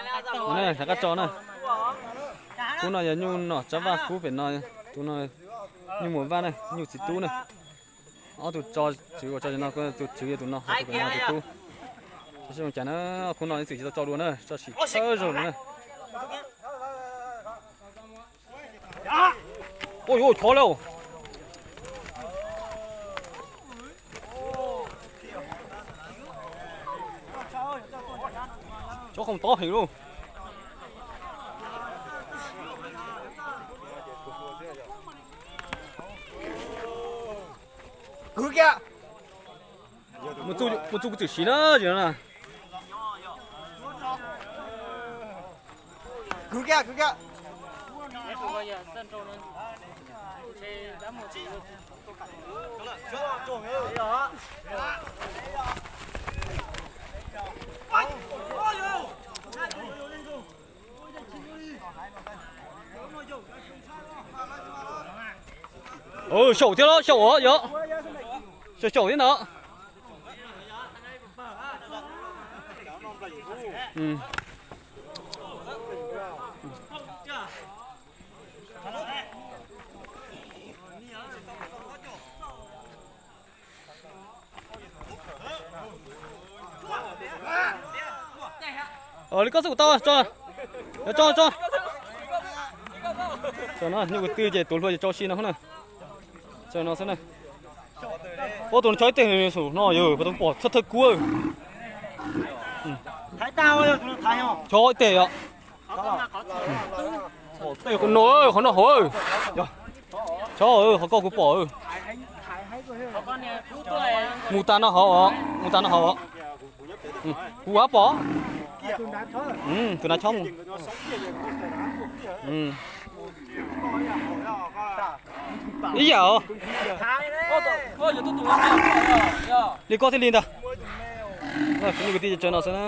Rov qab tso na. Khub no yog Nyuj Nom Tsab Vaj, khub pem no tus no Nyuj Muas Vaj na, Nyuj txiv tub na. Ob tug tso tswv uas tso no, tus tswv yog tus no, tus pem no tus tub. Tsis zoo cas na, khub no ib txwm tsis tau tso dua na, tso sim thawj zaug no na. Ua yuav chov lawm. Chov khoom tob heev lauj. Mus txuj kuv txwm siv na, no na. Xyaum thiab los xyaum os, yog xyaum xyaum thiab ntawd. Li koj xub kuv tau, tso, tso, tso. Tso no, nyuj kwv tw ces tuav hlua ces tso si no na. Tso no xwb na. Ua tus no tso ib teg xum no yog puas tau pom thawj thawj kub. Tso ib teg os. Qhov no, qhov no hauv. Tso, qhov koj kuv pom. Mus tas no hauv, mus tas no hauv. Kuv ab pom. Tus nav chob mus. Ib yam os. Li koj thiaj li ntag. Kwv tij tso no xwb na.